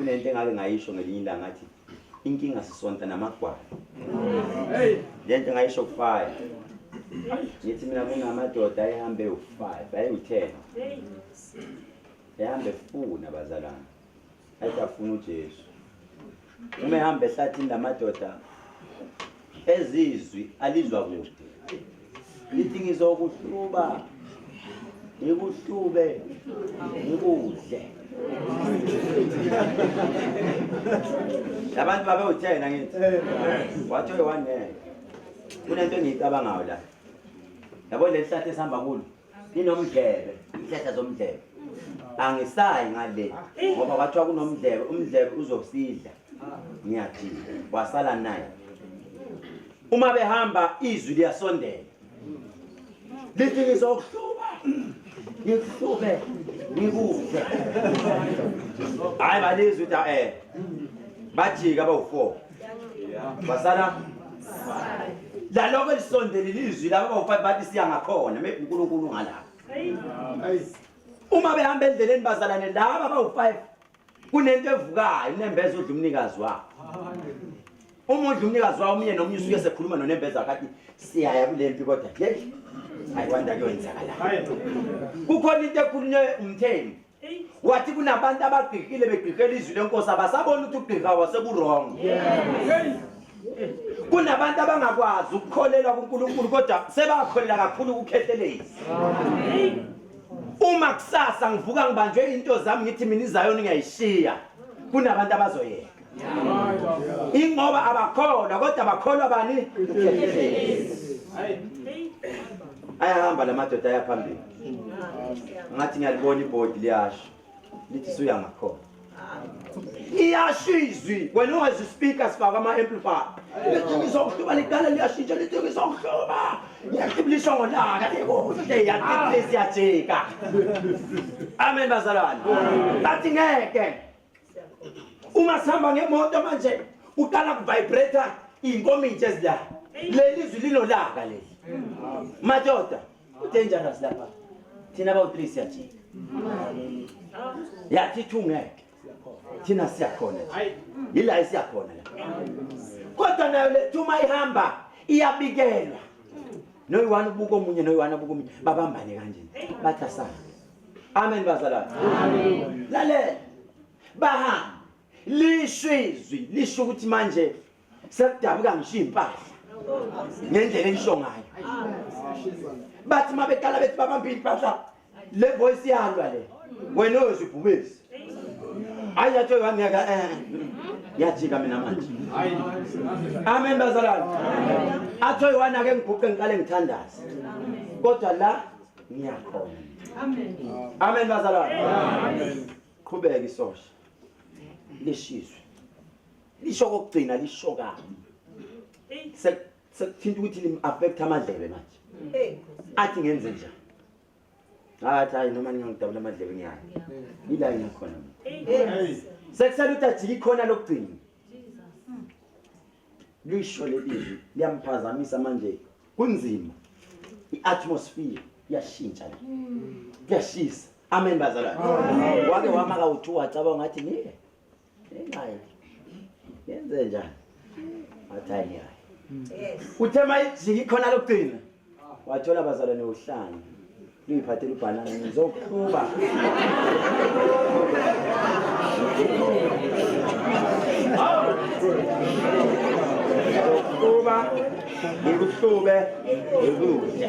Kunento engake ngayisho ngelinye ilanga ngathi inkinga sisonta namagwala. Hey. Lento ngayisho kufire. Ngithi mina kunamadoda ayihambe u5, ayi-10. Ehambe efuna bazalwane. Athi afuna uJesu. Uma ehamba ehlathini lamadoda ezizwi alizwa kude. Lithi ngizokuhluba ngikuhlube ngikudle. Labantu babewuthena ngithi. Wathi oyi-one Kunento engiyicabangayo la. Yabo leli hlathi esihamba kulo. Linomdlebe, ihlahla zomdlebe. Angisayi ngale ngoba kwathiwa kunomdlebe, umdlebe uzosidla. Ngiyajika. Wasala naye. Uma behamba izwi liyasondela. Lithi ngizokuhluba. Ngikuhlube ngikudle. Hayi balizwe ukuthi eh bajika bawu4. Wasala laloko elisondelile izwi laba bawu5 bathi siya ngakhona maybe uNkulunkulu ngalapha. Uma behamba endleleni bazalane laba bawu5 kunento evukayo unembeza udla umnikazi wawo. Uma udla umnikazi wawo omunye nomunye usuke sekhuluma nonembeza wakhe athi siyaya kule mpi kodwa yeyi ayiwanda kuyonzakala. Kukhona into ekhulunywe umthembu wathi kunabantu abagqikile begqikela izwi lenkosi abasabona ukuthi ukugqika wasekurong kunabantu abangakwazi ukukholelwa kuNkulunkulu kodwa sebakholela kakhulu kukhehlelezi uma kusasa ngivuka ngibanjwe into zami ngithi mina izayoni ngiyayishiya kunabantu abazoyeka ingoba abakholwa kodwa bakholwa bani ukhehlelezi ayahamba la madoda aya phambili ngathi ngiyalibona ibhodi liyasho lithi suya ngakhona iyasho izwi wena ungezwa ispeaker sifaka ama-amplifier lithi ngizokuhluba liqala liyashintsha lithi ngizokuhluba ngiyahlubuliswa ngolaka likuhle yathi siyajika amen bazalwane bathi ngeke uma sihamba ngemoto manje uqala kuvibrate iy'nkomitshi ezila leli zwi linolaka leli madoda udangerous lapha thina bawu-three siyajika yathi two ngeke thina siyakhona nje yila esiyakhona la kodwa nayo le thuma ihamba iyabikelwa noyi-one ubuka omunye noyi-one abuka omunye babambane kanje bathi asazi amen bazalwane lalela bahamba lisho izwi lisho ukuthi manje sekudabuka ngisho impahla ngendlela elisho ngayo bathi uma beqala bethi babambe impahla le voice iyalwa le wena oyozwa ibhubesi hayi yathi oyangeka eh ngiyajika mina manje amen bazalwane athi oyi-one ake ngiguqe ngiqale ngithandaze kodwa la ngiyakhona amen amen bazalwane amen qhubeka isosha lishizwe lisho kokugcina lisho kabi sekuthinta ukuthi lim affect amadlebe manje athi ngenze njani athi hayi noma ningangidabula amadlebe ngiyaya ila ngiyakhona mina sekusele ukuthi ajike ikhona lokugcina lisho lelizwi liyamphazamisa manje kunzima i-atmosphere iyashintsha la kuyashisa amen bazalwane wake wama kawu-two wacabanga ngathi ngiye engayi yenze njani wathi hayi ngiyayi uthe mayijika ikhona lokugcina wathola abazalwane uhlanya luyiphathela ubhanana ngizokuhluba ngizokuhluba ngikuhlube ngikudle.